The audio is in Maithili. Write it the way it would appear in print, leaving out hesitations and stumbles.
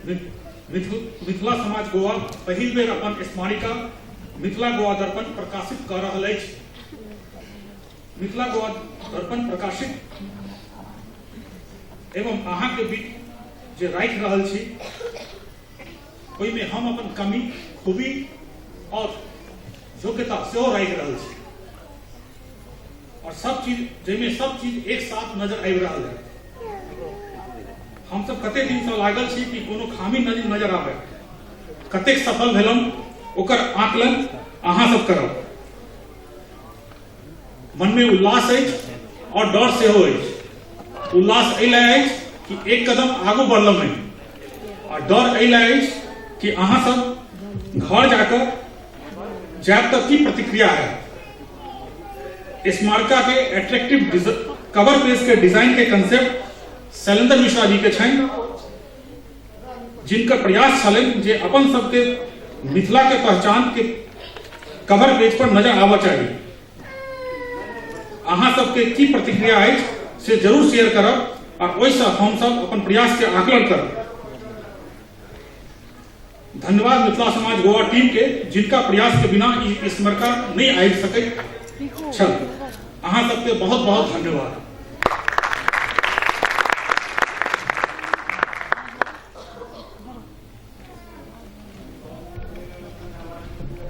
मिथिला समाज गोवा पहिल बेर अपन स्मारिका मिथिला गोवा दर्पण प्रकाशित कऽ रहल अछि। मिथिला गोवा दर्पण प्रकाशित एवं अहाँके बीच जे राखि रहल छी ओहिमे हम अपन कमी, खूबी आओर योग्यता सेहो राखि रहल छी और सब चीज जाहिमे सब चीज एक साथ नजर आबि रहल है। हम सब कते दिन से लागल छी कि कोनो खामी नजर आबे। कतेक सफल भेलम ओकर आकलन अहाँ सब करब। मन में उल्लास अछि और डर सेहो अछि। उल्लास एहि लए अछि कि एक कदम आगू बढ़लहुँ हैं और डर एहि लए अछि कि अहाँ सब घर जाकर जायब तऽ की प्रतिक्रिया है। स्मारिका के अट्रैक्टिव कवर पेज के डिजाइन के कंसेप्ट शैलेंद्र मिश्रा जी के छनि, जिनकर प्रयास छलनि जे अपन सबके मिथिला के पहचान के कवर पेज पर नजर आबऽ चाही। अहाँ सबके की प्रतिक्रिया अछि से जरूर शेयर करब और ओहिसँ हमसब अपन प्रयास के आकलन करब। धन्यवाद मिथिला समाज गोवा टीम के, जिनका प्रयास के बिना ई स्मारिका नहीं आबि सकैत छल। अहाँ सबके बहुत बहुत धन्यवाद।